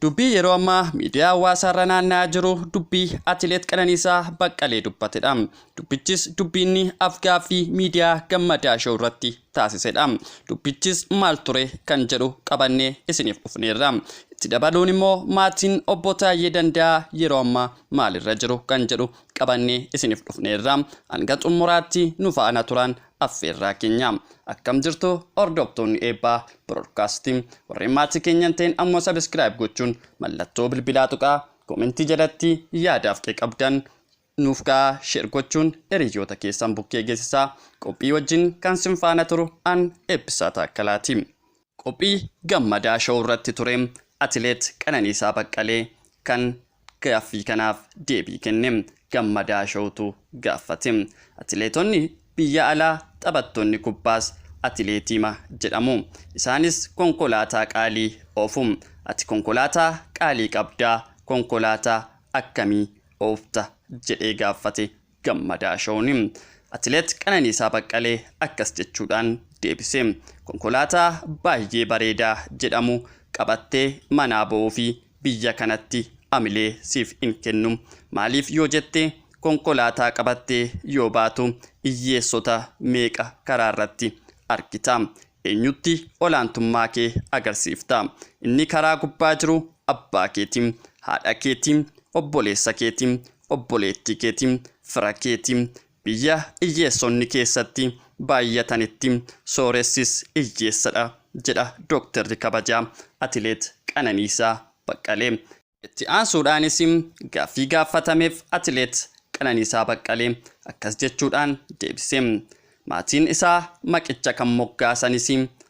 Dubbii yeroo ammaa miidiyaa hawaasaarra naanna'aa jiru dubbii Atileet Qananiisaa Baqqalee dubbatedha. Dubbichis dubbiinni afgaaffii miidiyaa Gammadaa Show irratti taasisedha. Dubbichis maal ture kan jedhu qabannee isiniif dhufneerra. Itti dabaluun immoo maatiin obbo Taayyee Danda'aa yeroo ammaa maalirra jiru kan jedhu qabannee isiniif dhufneerra. Hanga xumuraatti nu faana turan affeerraa keenya. Akkam jirtu hordoftoonni Eebbaa Broadcast? Warreen maatii keenya hin ta'in ammoo subscribe gochuun mallattoo bilbilaa tuqaa, koomentii jalatti yaadaaf qee qabdan nuuf kaa'aa, share gochuun hiriyoota keessan bukkee geessisaa. Qophii wajjin kan sin faana turu an Eebbisaa Taakkalaati. Qophii Gammadaa Show irratti ture Atileet Qananiisaa Baqqalee kan gaaffii kanaaf deebii kenne. Gammadaa Showtu gaafate. Atileetonni biyya alaa taphattoonni kubbaas atileetiima jedhamu. Isaanis konkolaataa qaalii oofu. Ati konkolaataa qaalii qabdaa, konkolaataa akkamii oofta jedhee gaafate Gammadaa Showni. Atileet Qananiisaa Baqqalee akkas jechuudhaan deebise. Konkolaataa baay'ee bareedaa jedhamu qabattee manaa ba'uu fi biyya kanatti amilee siif hin kennu. Maaliif yoo jette, konkolaataa qabattee yoo baatu hiyyeessota meeqa karaa irratti argita? Eenyutti olaantummaa kee agarsiifta? Inni karaa gubbaa jiru abbaa keeti, haadha keeti, obboleessa keeti, obboleettii keeti, fira keeti. Biyya hiyyeessonni keessatti baay'atanitti sooressis hiyyeessadha jedha Dooktarri Kabajaa Atileet Qananiisaa Baqqalee. Itti aansuudhaanis gaaffii gaafatameef Atileet Qananiisaa Baqqalee akkas jechuudhaan deebise. Maatiin isaa maqicha kan moggaasanis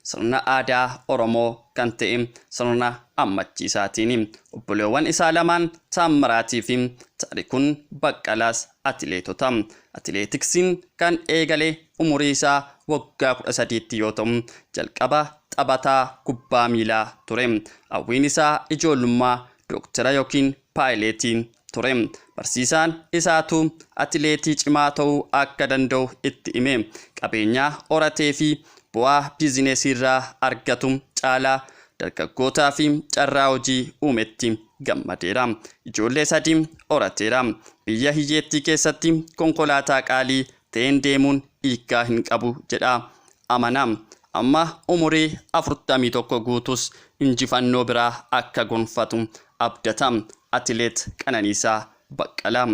sirna aadaa Oromoo kan ta'e sirna ammachiisaatiin. Obboleewwan isaa lamaan Taammiraatii fi Taarikuun Baqqalaas atileetota. Atileetiksiin kan eegale umurii isaa waggaa 13tti yoo ta'u, jalqaba taphataa kubbaa miilaa ture. Hawwiin isaa ijoollummaa dooktara yookiin paayileetiin ture. Barsiisaan isaatu atileetii cimaa ta'uu akka danda'u itti hime. Qabeenyaa horatee fi bu'aa biizinesii irraa argatu caalaa dargaggootaa fi carraa hojii uumetti gammadeera. Ijoollee 3 horateera. Biyya hiyyeettii keessatti konkolaataa qaalii ta'een deemuun hiikkaa hin qabu jedha amana. Amma umurii 41 guutus injifannoo biraa akka gonfatu abdata Atileet Qananiisaa Baqqalaa.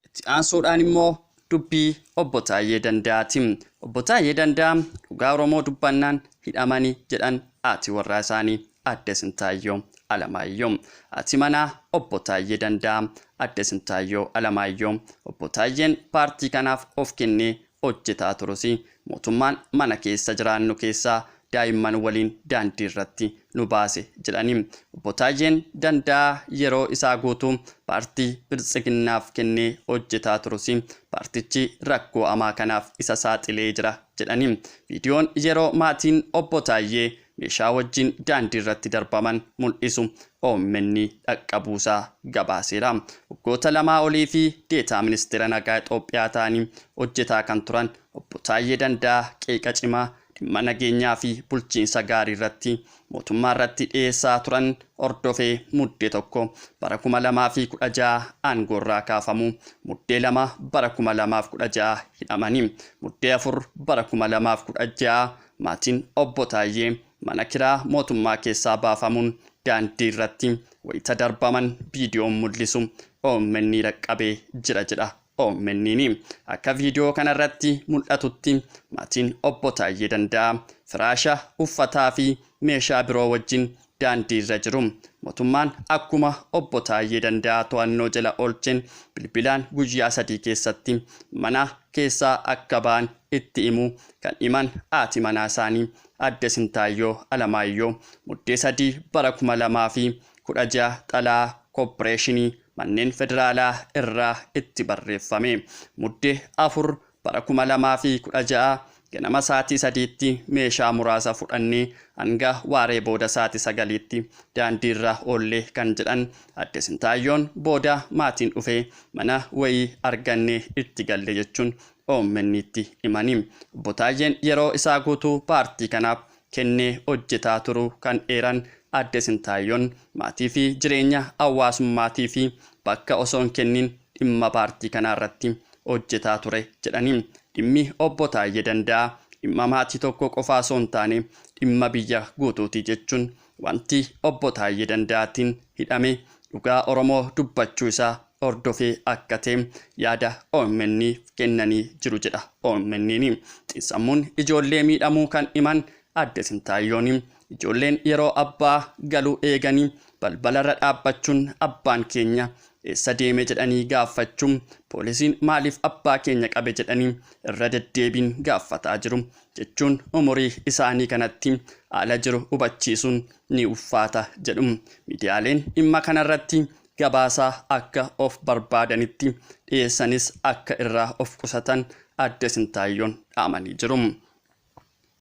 Itti aansuudhaan immoo dubbii obbo Taayyee Danda'aati. Obbo Taayyee Danda'aa dhugaa Oromoo dubbannaan hidhamani jedhan haati warraa isaanii Aadde Sintaayyoo Alamaayyoo. Haati manaa obbo Taayyee Danda'aa Aadde Sintaayyoo Alamaayyoo obbo Taayyeen paartii kanaaf of kennee hojjetaa turus mootummaan mana keessa jiraannu keessaa daa'imman waliin daandii irratti nu baase jedhani. Obbo Taayyeen Danda'aa yeroo isaa guutuu paartii Biltsiginnaaf kennee hojjetaa turus paartichi rakkoo hamaa kanaaf isa saaxilee jira jedhani. Viidiyoon yeroo maatiin obbo Taayyee meeshaa wajjin daandii irratti darbaman mul'isu OMN dhaqqabuusaa gabaaseera. Waggoota lamaa olii fi deetaa ministeera nagaa Itoophiyaa ta'anii hojjetaa kan turan obbo Taayyee Danda'aa qeeqa cimaa dhimma nageenyaa fi bulchiinsa gaarii irratti mootummaa irratti dhiyeessaa turan hordofee Muddee 1 bara 2016 aangoorraa kaafamu, Muddee 2 bara 2016 hidhamanii. Muddee 4 bara 2016 maatiin obbo Taayyee mana kiraa mootummaa keessaa baafamuun daandii irratti wayita darbaman viidiyoon mul'isu OMN dhaqqabee jira jedha OMN. Akka viidiyoo kanarratti mul'atutti maatiin obbo Taayyee Danda'aa firaasha, uffataa fi meeshaa biroo wajjin daandii irra jiru. Mootummaan akkuma obbo Taayyee Danda'aa to'annoo jala oolcheen bilbilaan guyyaa 3 keessatti mana keessaa akka ba'an itti himuu kan himan haati manaa isaanii Aadde Sintaayyoo Alamaayyoo Muddee 3 bara 2016 xalaa kooppireeshinii manneen federaalaa irraa itti barreeffame. Muddee 4 bara 2016 ganama sa'aatii 3tti meeshaa muraasa fudhannee hanga waaree booda sa'aatii 9tti daandiirra oollee kan jedhan Aadde Sintaayyoon, booda maatiin dhufee mana wayii argannee itti galle jechuun OMN'tti himani. Obbo Taayyeen yeroo isaa guutuu paartii kanaaf kennee hojjetaa turuu kan eeran Aadde Sintaayyoon maatii fi jireenya hawaasummaatii fi bakka osoo hin kennin dhimma paartii kanaa irratti hojjetaa ture jedhanii, dhimmi Obbo Taayyee Danda'aa dhimma maatii tokko qofaa osoo hin taane dhimma biyya guutuuti jechuun wanti Obbo Taayyee Danda'aatiin hidhame dhugaa Oromoo dubbachuu isaa hordofee akka ta'e yaada omn kennanii jiru jedha omn. Xiinsammuun ijoollee miidhamuu kan himan Aadde Sintaayyoon, ijoolleen yeroo abbaa galu eeganii balbalarra dhaabbachuun abbaan keenya eessa deeme jedhanii gaaffachuu, poolisiin maaliif abbaa keenya qabe jedhanii irra deddeebiin gaaffataa jiru jechuun umurii isaanii kanatti haala jiru hubachiisuun ni ulfaata jedhu. Miidiyaaleen dhimma kanarratti gabaasaa akka of barbaadanitti dhiyeessanis akka irraa of qusatan Aadde Sintaayyoon dhaamanii jiru.